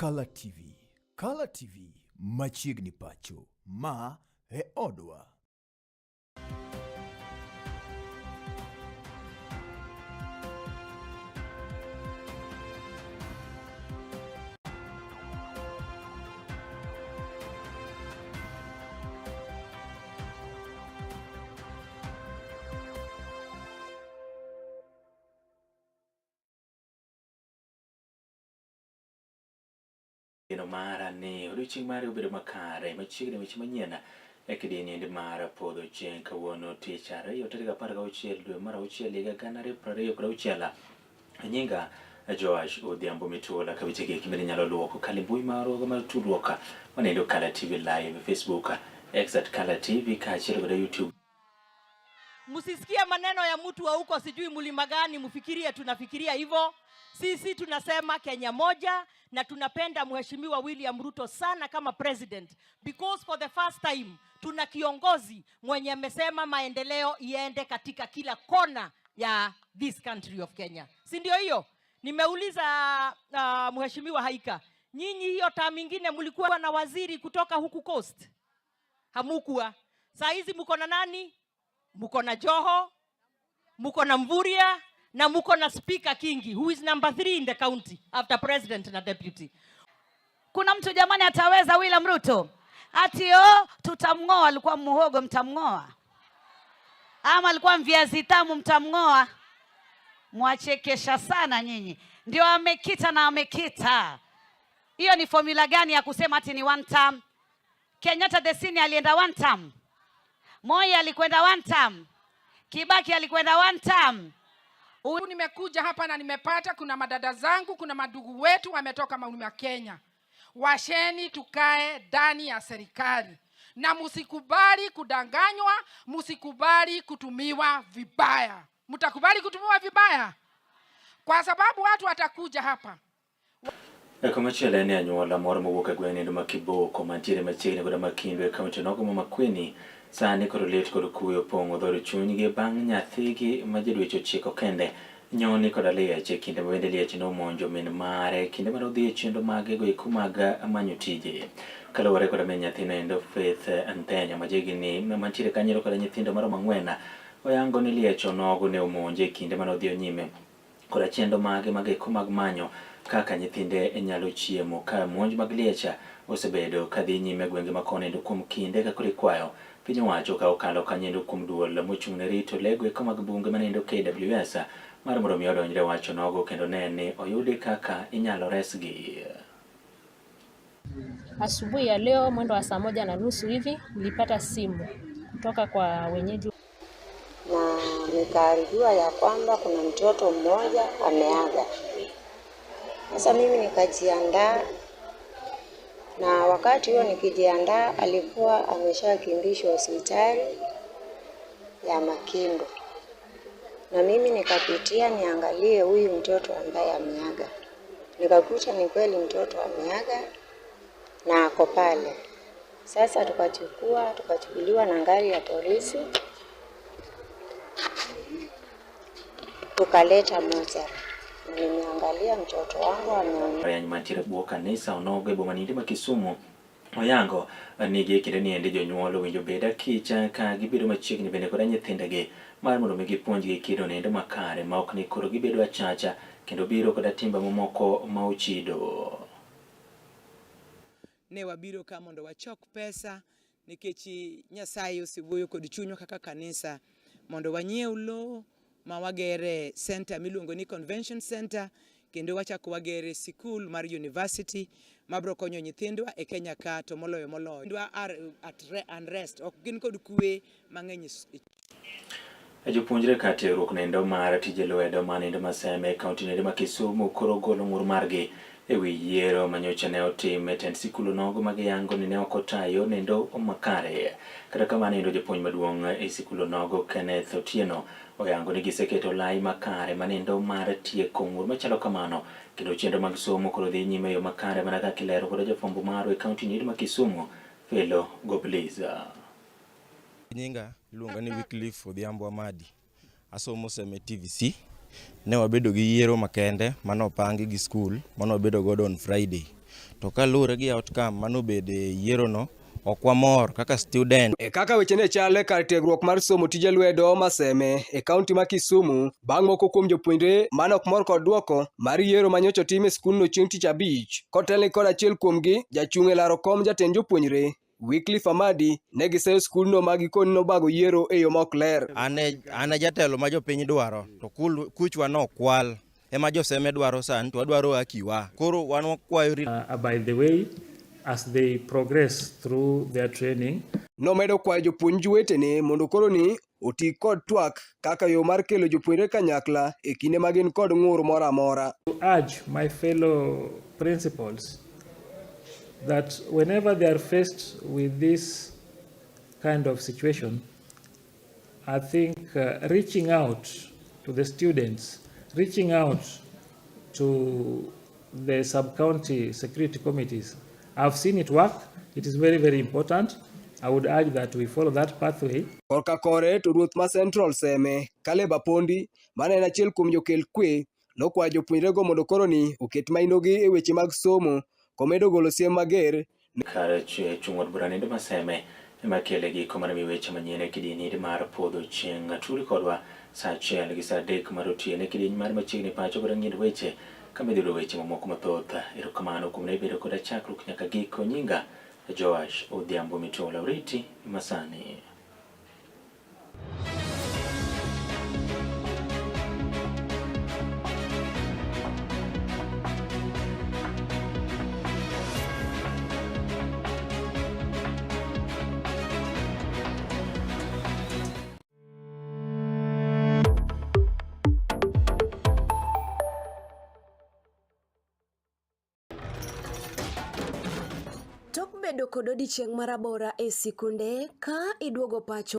Kala TV. Kala TV machiegni pacho. Ma e odwa. Geno mara ni odiochieng' mari obedo makare machiegni weche manyien e kidieny endi mar podho chieng' kawuono tich ariyo tarik 16 dwe mar auchiel higa 2026. Nyinga Joash Odhiambo Mitula ka weche gi eki bende inyalo luwo kokalo e mbui marwa mar tudruok manendo Kala TV Live, Facebook, X at Kala TV kaachiel kod YouTube. Msisikie maneno ya mtu wa huko sijui mlima gani, mfikirie tunafikiria hivyo. Sisi tunasema Kenya moja na tunapenda Mheshimiwa William Ruto sana kama president because for the first time tuna kiongozi mwenye amesema maendeleo iende katika kila kona ya this country of Kenya, si ndio hiyo? Nimeuliza Mheshimiwa Haika, nyinyi hiyo term ingine mlikuwa na waziri kutoka huku Coast? Hamukuwa. Saa hizi mko na nani? Mko na Joho, mko na Mvurya na mko na Speaker Kingi who is number 3 in the county after president na deputy. Kuna mtu jamani ataweza William Ruto? Ati oh, tutamng'oa. Alikuwa muhogo mtamng'oa, ama alikuwa viazi tamu mtamng'oa? Mwachekesha sana nyinyi. Ndio amekita na amekita. Hiyo ni formula gani ya kusema ati ni one term? Kenyatta the senior alienda one term. Moi alikwenda one term. Kibaki alikwenda one term. Nimekuja hapa na nimepata kuna madada zangu, kuna madugu wetu wametoka Mlima Kenya. Washeni tukae ndani ya serikali na msikubali kudanganywa, msikubali kutumiwa vibaya. Mtakubali kutumiwa vibaya? Kwa sababu watu watakuja hapa. Komachielo en anyuola moro mowuok e gweng' nindo ma Kiboko mantiere machiegni koda Makindu e kaunti nogo ma Makueni sani koro lit kod kuyo opong'o dhood chunygi bang' nyathigi ma ja dweche 9 kende nyoni koda liech e kinde ma bende liech nomonjo min mare kinde mane odhi e chenro mage go eko mag manyo tije. Kaluwore koda min nyathino endo Faith Nthenya ma jahigni mantiere kanyo koda nyithindo maromo 4 oyango ni liech onogo ne omonje e kinde mane odhi nyime koda chenro mage mag eko mag manyo kaka nyithinde nyalo chiemo ka monj mag liech osebedo kadhi nyime gwenge ma kono endo kuom kinde ka koro ikwayo piny owacho ka okalo kanyo endo kuom duol mochung' ne rito lego eko mag bunge manendo KWS mar mondo mi odonjre wacho nogo kendo ne ni oyudi kaka inyalo resgi. Asubuhi ya leo mwendo wa saa 1:30 hivi nilipata simu kutoka kwa wenyeji na nikaarifiwa ya kwamba kuna mtoto mmoja ameaga. Sasa mimi nikajiandaa, na wakati huo nikijiandaa alikuwa ameshakimbishwa hospitali ya Makindu, na mimi nikapitia niangalie huyu mtoto ambaye ameaga. Nikakuta ni kweli mtoto ameaga na ako pale. Sasa tukachukuliwa na gari ya polisi, tukaleta mochari. Nimeangalia mtoto wangu ameumia. Riany mantiere bwo kanisa onogo e boma ninde ma Kisumu oyango ni gi kinde ni endi jonyuol owinjo bed akicha ka gibedo machiegni bende koda nyithindegi mar mondo mi gipuonjgi kido nendo makare ma ok ni koro gibedo achacha kendo biro koda timbe mamoko ma ochido. Ne wabiro ka mondo wachok pesa nikech Nyasaye osewuoyo kod chunywa kaka kanisa mondo wanyiew lowo ma wagere center miluongo ni Convention Center kendo wachako wagere sikul mar university mabiro konyo nyithindwa e Kenya ka to moloyo moloyo. Nyithindwa are at unrest, ok gin kod kwe mang'eny. Jopuonjre ka tiegruok nendo mar tije lwedo ma nendo Maseme e kaunti nendo ma Kisumu koro golo ng'ur margi e wi yiero manyocha ne otim e tend sikul onogo ma giyango ni ne ok otayo nendo makare. Kata kamano endo japuonj maduong' e sikul onogo Kenneth Otieno oyango ni giseketo lai makare manendo mar tieko ng'ur machalo kamano kendo chenro mag somo koro dhi nyime e yo makare mana kaka ilero kod jafwambo marwa e kaunti nendo ma Kisumu Felo Gobliza. Nyinga iluonga ni Wycliffe Odhiambo Amadi. Asomo Seme TVC. Ne wabedo gi yiero makende mane opangi gi skul mane wabedo godo on Friday. To kaluwore gi outcome manobede e yiero no, ok wamor kaka student. E kaka weche ne chal e kar tiegruok mar somo tije lwedo Maseme e kaunti ma Kisumu bang' moko kuom jopuonjre mane ok mor kod duoko mar yiero manyocha otim e skundno chieng' tich abich kotelni kod achiel kuomgi jachung' e laro kom jatend jopuonjre Wycliffe Amadi ne giseyo skundno ma gikoni nobago yiero e yo ma ok ler. An e jatelo ma jopiny dwaro to kuchwa nokwal ema joseme dwaro sani to wadwaro hakiwa. Koro wan wakwayo By the way, as they progress through their training. Nomedo kwayo jopuonj wetene mondo koro ni oti kod twak kaka yo mar kelo jopuonjre kanyakla e kinde ma gin kod ng'ur moro amora. To urge my fellow principals that whenever they are faced with this kind of situation, I think reaching out to the students, reaching out to the sub-county security committees, I've seen it work. It is very, very important. I would urge that we follow that pathway. Korka kore to ruoth ma Central Seme, Caleb Apondi, mane en achiel kuom jokel kwe, nokwayo jopuonjrego mondo koro ni oket mainogi e weche mag somo, komedo golo siem mager. Kar chung' od bura nindo Maseme ema kele giko mar mi weche manyien e kidieny mar podho chieng'. Turi kodwa saa 1 gi saa 3 mar otieno e kidieny mar machiegni pacho kod ang'ien weche kama idhi yudo weche mamoko mathoth. Erokamano kuom ne bedo koda chakruok nyaka giko. Nyinga Joash Odhiambo Mitola, oriti masani. Tok bedo kod odiechieng' marabora e sikunde ka iduogo pacho.